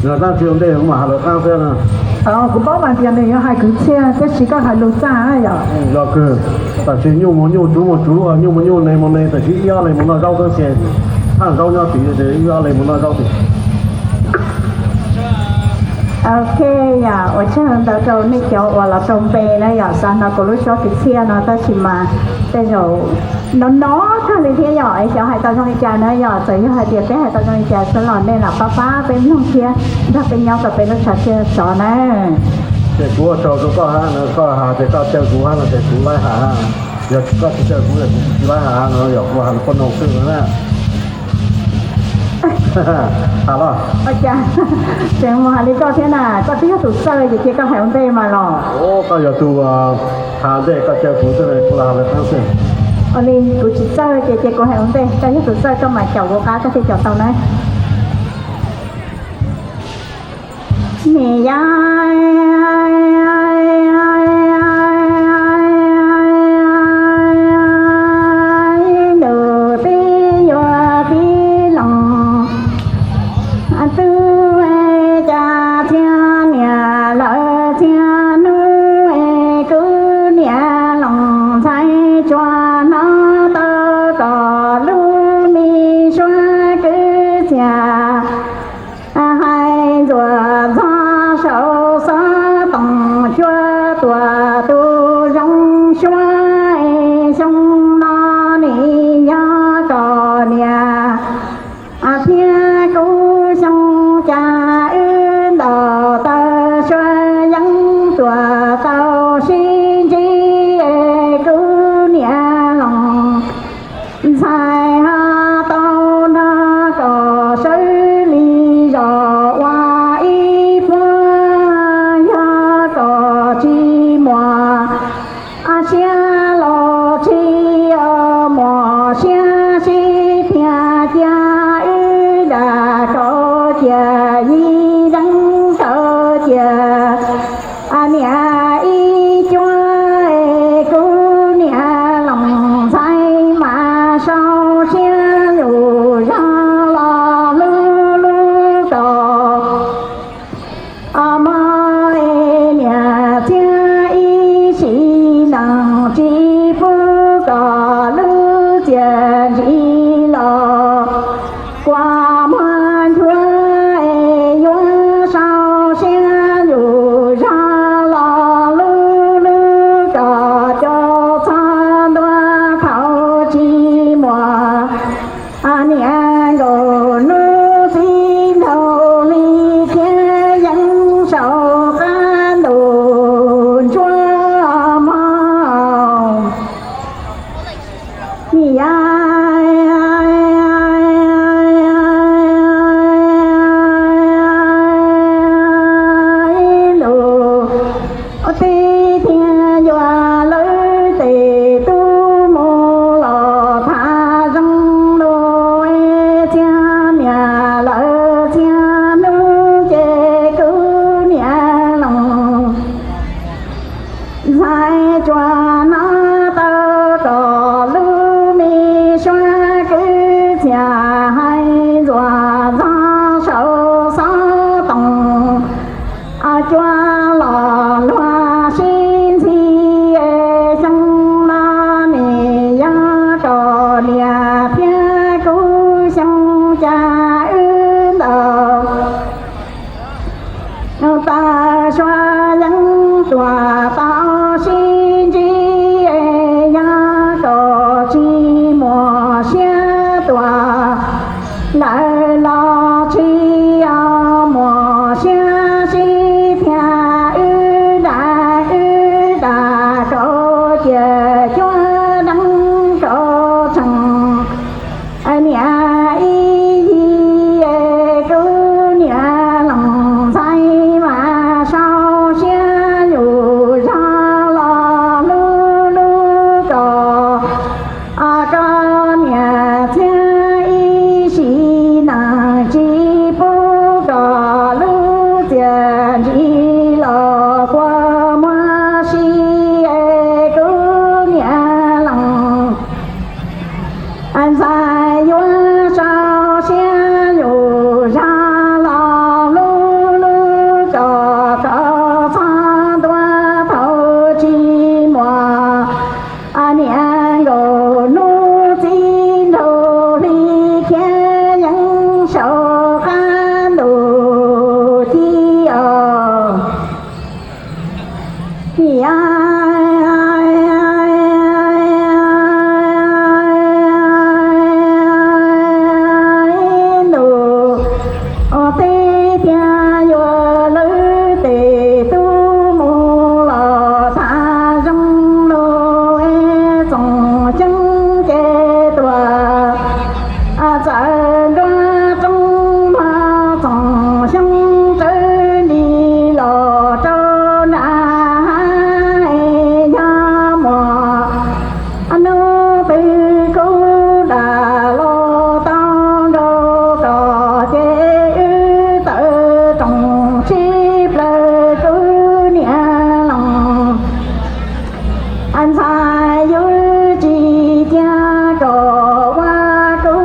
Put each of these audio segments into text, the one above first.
Lawv tab tsis ua ntej, kuv mam hais lawv qab xwb na. Kuv paub mas tias nws yuav hais kwv txhiaj, tab sis koj hais lus txaj yom. Yog kawg, tam sim nyuj mus nyuj, tsuv mus tsuv, nyuj mus nyuj, ne mus ne, tam sim ib ob leeg mus noj zaub xwb ces, thaj zaub nyob tid ces ib ob leeg mus noj zaub tid. Ok, yog ua tsaug ntau rau nej cov uas los rau npe na yom, xav hnov kuv lub suab kwv txhiaj no tab sis mas tej zaum no no kawg li thiab yom, es xyov hais tau zoo li cas na yom, txawm yog hais tias peb hais tau zoo li cas xwb los nej lam pab pab peb mloog thiab nrog peb nyob kom peb lub tshav txhia sov na. Ces kuv ua tsaug rau koj hab no, koj has tias koj caw kuv hab no ces kuv laib has hab. Yog koj tsis caw kuv ces kuv tsis laib has hab no, yog kuv has lus poj noog xwb no na. Has los. Ua cas tseem mus has li koj thiab na, koj twb yog tus txawj ces cia koj hais ua ntej mas los. Koj yog tus has ntej, koj caw kuv xwb, kuv los has lawv qab xwb. Ua li kuv tsis txawj ces cia kuv hais ua ntej, koj yog tus txawj koj mam caum kuv qab koj thiaj caum tau na. Niam yau, ntuj tib yuav tib loos, tub cas txhiaj niam lawm txhiaj hnub, kuv niam loos ntxhais tsuas hnov tau kom lub me suab kwv txhiaj hais ntxuav ntxhov saum xov tooj cuab tuam tus zoo suab. Xyoo no nim yog kom niam thiab kuv xyoo cas wb ntaus taw suab yeeb tuam tau sib ntsib, kuv niam loos ntxhais ho tau nrog kom sawv li zos ua ib pluag, yog kom tsis muaj siab los tsis muaj siab sib thiaj cia wb dam kauv cia yig yeeb kauv cia niam Ntuj, teb tiag yuav lawv tes tub mus los thav zoo lawm, txoom xyoob ces tuaj txawm nruab roob, txoom xyoob tsawv li los rau nram hav, yog muaj hnub twg kuv lam los tau nrog koj ces wb tawm rooj sib plawv kuv niam los. Ntxhais, yuav tsis cia koj ua kuv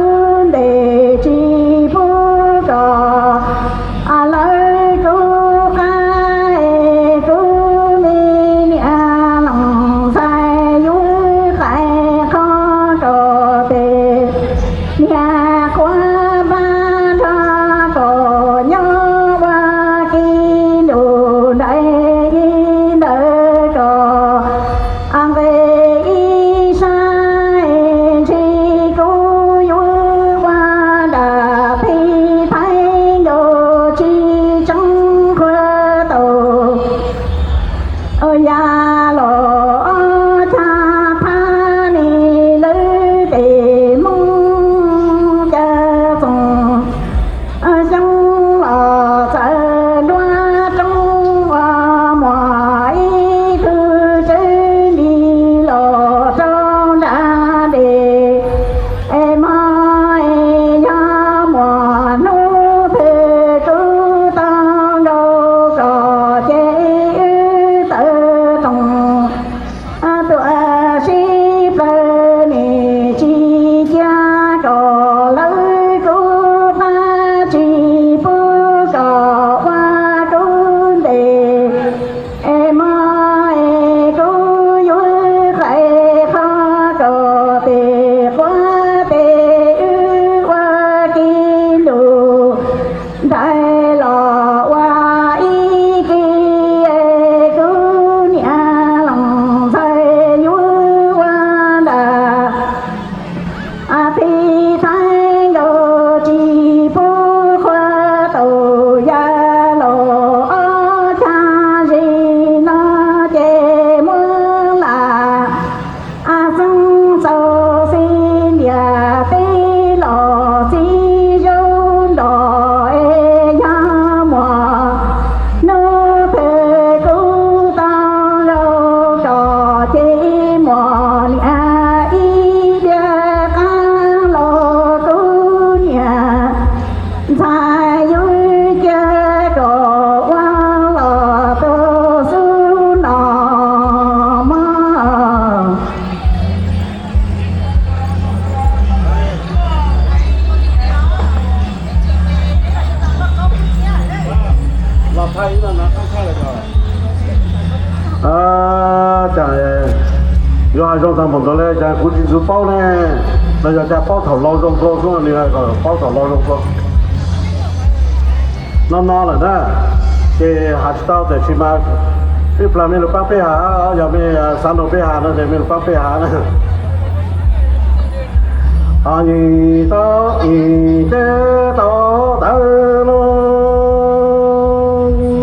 ntes, tsis pub koj lawv kuv qab, kuv me niam los. Ntxhais, yuav qhia qhov koj tes niam quaj npaj nrog koj nyob ua ke ntuj, nraim ntawm koj nqes ib sab, ntshe kuv yuav ua dab phem theeb, yuav tsis tseeb qhuav tau ya los ob cag thab li lawv tes Hmoob. Cas txoom xyoob los txawm nruab roob, ua muaj ib tug tswv nti los rau nram dej. Es mog, es yog muaj hnub twg kuv tau nrog koj ces wb tawm rooj tuaj sib plawv, nws tsis cia koj lawv kuv qab, tsis pub koj ua kuv ntes. Es mog, es kuv yuav qhia qhov koj tes quaj tes wb ua ke ntuj, nraim los ua ib ke, kuv niam los. Ntxhais, yuav ua dab phem theeb, yuav tsis pub qhuav tau ya los ob cag zim no ces muab lam xeeb txaus xib ntiag teb los txiv zaub nrog. Es yog muaj hnub twg kuv tau nrog koj ces muab niam ib diav qab los kuv niam. Ntxhais, yuav cia koj ua los tuaj xub no mog. Cas yuav hais zoo tag npaum ntawd li, cas kuv tsis txawj paub ne. Los yog cas paub thaum laus zoo dua xwb, nws hais kom paub thaum laus zoo dua. No no lawm na, ces hais tsis tau, tiam sis mas ib plag mej lug paab peb has, yog mej xaav nrug peb has no ces mej lug paab peb has na. Ho nyim tau nyim ces tau tawm lug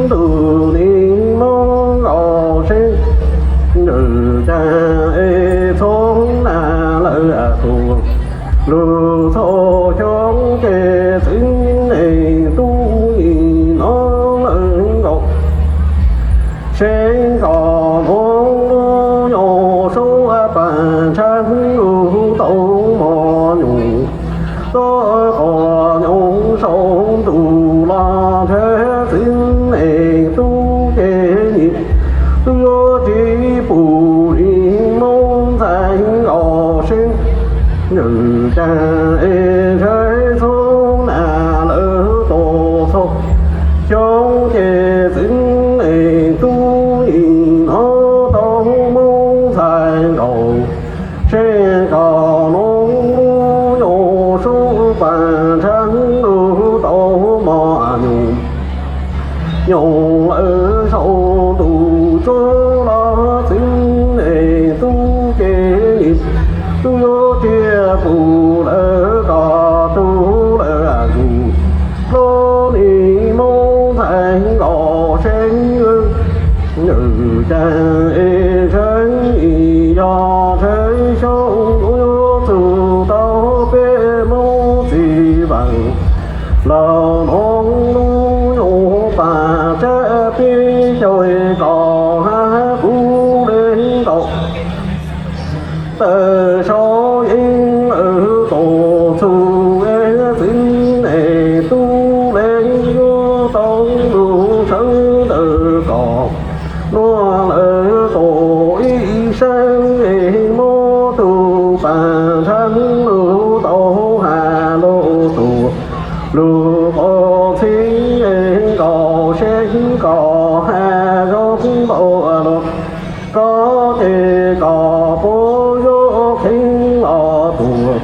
ntuj, neeg Moob Au Seeb, ntswg caag es txhob nag lawm tuaj, lug txhua xyoo ces txwv neeg tub nyim no lawm nkaus. Seb koj noog lub nyuas sub paag ntshaw lug tau mos nyoos, txog qhov nyoos saum ntuj los ntshaw txwv neeg tub ces nyim, yuav tsis pum li Moob ntxhais Au Seeb, ntswg caag es ntshaw txhob nag lawm tuaj, txhua xyoo ces txwv neeg tub nyim no tau Moob ntxhais nkaus. Seb koj noog lub nyuas sub paag ntshaw lug tau mos nyoos, nyoos lawm saum ntuj tsuas los Cas es ntshe yog ntshe xyoo yuav txug tau peb Hmoob txiv vees, los hnub nub yuav pam tsab peb caug kom hab kuv le ntaus. Tawm saud yeej lawm tuaj txug es txiv es tub le yuav tau lug sawv ntawm kom nuav lawm tuaj ib sab es muab tug pas ntshav lug tau has lug tuaj lug quas txhib es nkaus seb kom has zoo npaum lug, koj ces kom puab yuav kheev los tuaj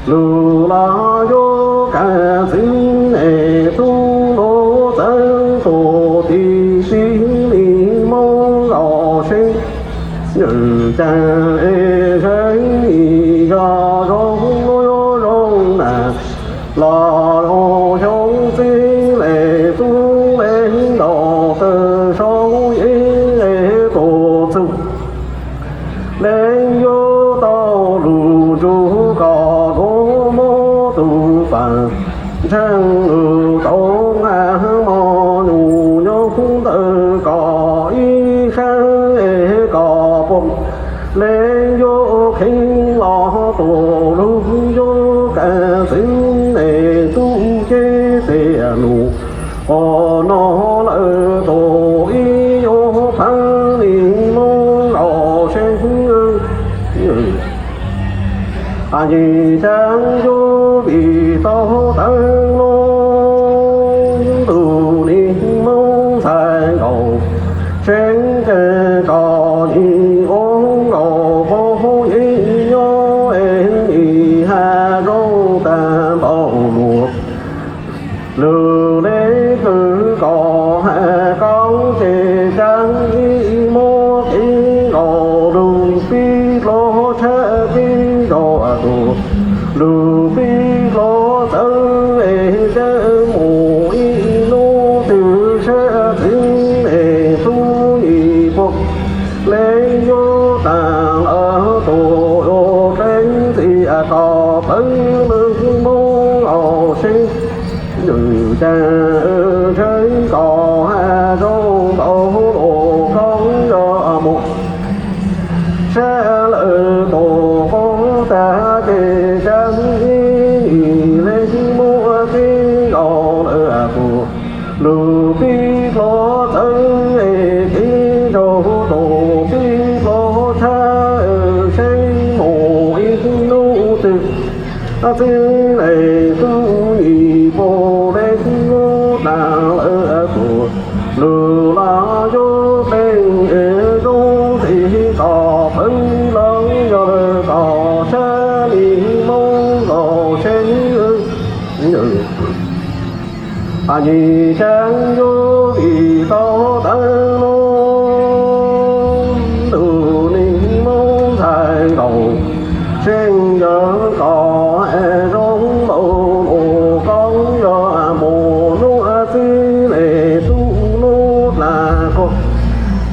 lug los yuav kav txiv es tub lug txawv tuaj tim tib li Hmoob los seb nws cas es ntshe yog zoo yuav zoo na. Los xyoo txij le tub le ntaus tawm saud yeej le tuaj txug le yuav tau lug ntsug kom luag muab tug pas ntshav lug tau has mos nyuj nyob ntawm kom ib sab es kom puab le yuav kheev los tuaj lug yuav kav txiv es tub ces tes nus quas no lawm tuaj ib yuav pab li Hmoob los seb nyias cav yuav vim tau tawv lug ntuj nim Hmoob ntxhais nkaus seb ntshe kom nim ua nkaus puab yeej nyob es nim has zoo tag npaum luag. Lug le kws kom has koob ces cav ib muab kev nkaus lug pib dluag tshab kev zog tuaj lug pib dluag txawv es cav mus ib hnub twg sab txiv es tub nim puab le yuav taag lawm tuaj ua dleej ntxiag kom pawg lug Hmoob los seb nws cas ntshe kom has zoo npaum luag koob yog mus sab lawm tuaj puab tag ces cav ib nim le muab kev nkaus lawm tuaj lug pib dluag txawv es kev zog tuaj pib dluag tshab seb mus ib hnub twg txiv es tub nim puab le lub taag lawm tuaj lug los yuav dleej es zoo ntxiag kom pawg lug yog lawm kom sab li Hmoob los seb nyias cav yuav vim tau tawv lug ntuj nim Hmoob ntxhais nkaus seb ntshe kom zoo npaum luag koob yog mus nub txij le tub nub dlaag quas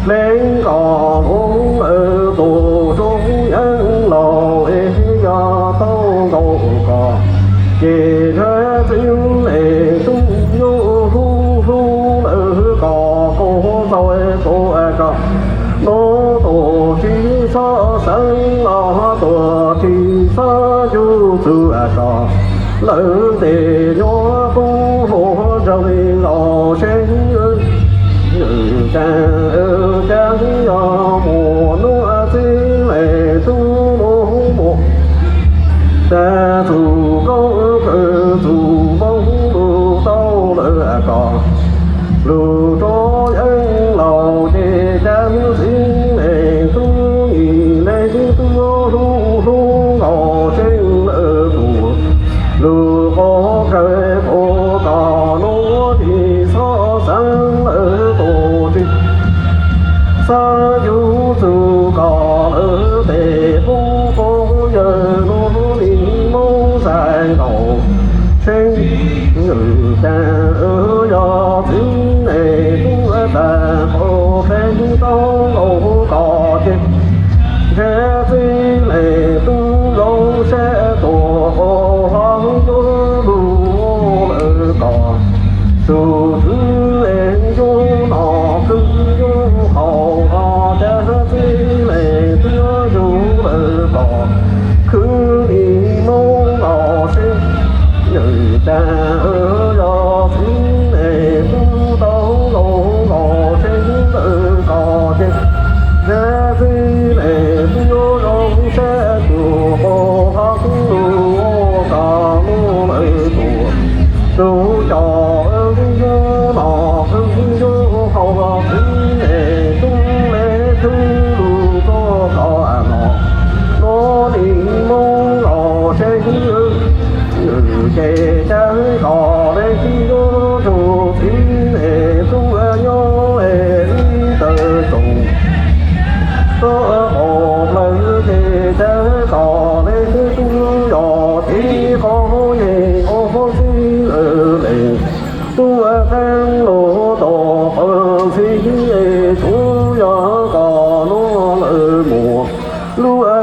le kom luag lawm tuaj rua yeeb laus es yog tau nkaus kom ces ntshe txiv es tub yuav hlub hlub lawm kom quas txaus tuaj kom nub tuaj tsis txhob xeeb los tuaj tsis txhob yug txug kom lawm tes nyuaj qub hluas nraug li los seb nws cas cas yog mus nub txij le tub nub mus tag txug koob kawg txug npoo lug tau lawm kom lug rua yeeb laus ces cas txiv es tub nim le tub hlub hlub nkaus seb lawm tuaj lug quas kawg puab kom nub tsis txhob xeeb lawm tuaj tsis xav yug txug kom lawm tes pub puab yawg nub nim Hmoob ntxhais nkaus seb nws cas yog txiv es tub tag qhov peb tau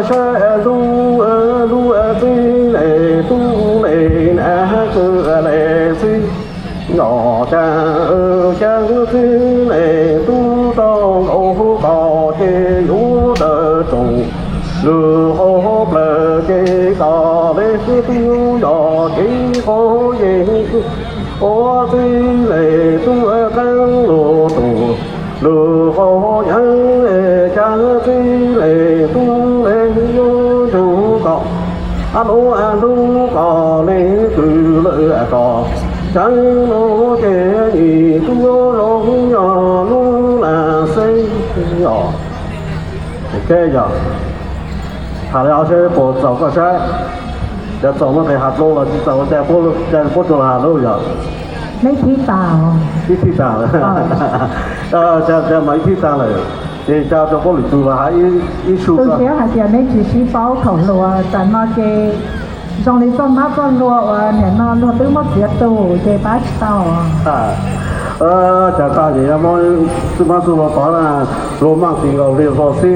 Saib lub, lub txij le tub le na, kwv le txij nyom cas, cas txij le tub tau nkaus kom ces yuav tawm roos lwm qhov plaws ces kom le tub yog kev qhov yeej. Ua txij le tub qeeb lug tus lwm qhov yeej, cas txij le tub le yuav ntsug kom a lub, a lub kom le kwv lawm kom tseeb lub ces nim tub zoo yog lub lam xeb os. Yog has le o seb puas txaus koj saib, yog txaus muab qe has dlua los tsis txaus cas puab tsuas los has lub yog. Neb thib tas, ib thib tas lawm. Cas mas ib thib tas lawm, ces cas rau puab lwm tus los has ib su. Tus siab hais tias neb tsis sib paub thaum hluas, tam no ces zoo li txoj hmab txoj hlua uas nim no luag twb muab txiav tu ces pab tsis tau. Cas tas ces yog muab txoj hmab txoj hlua tod na, hlua maj ti nkaus li hlo xwb.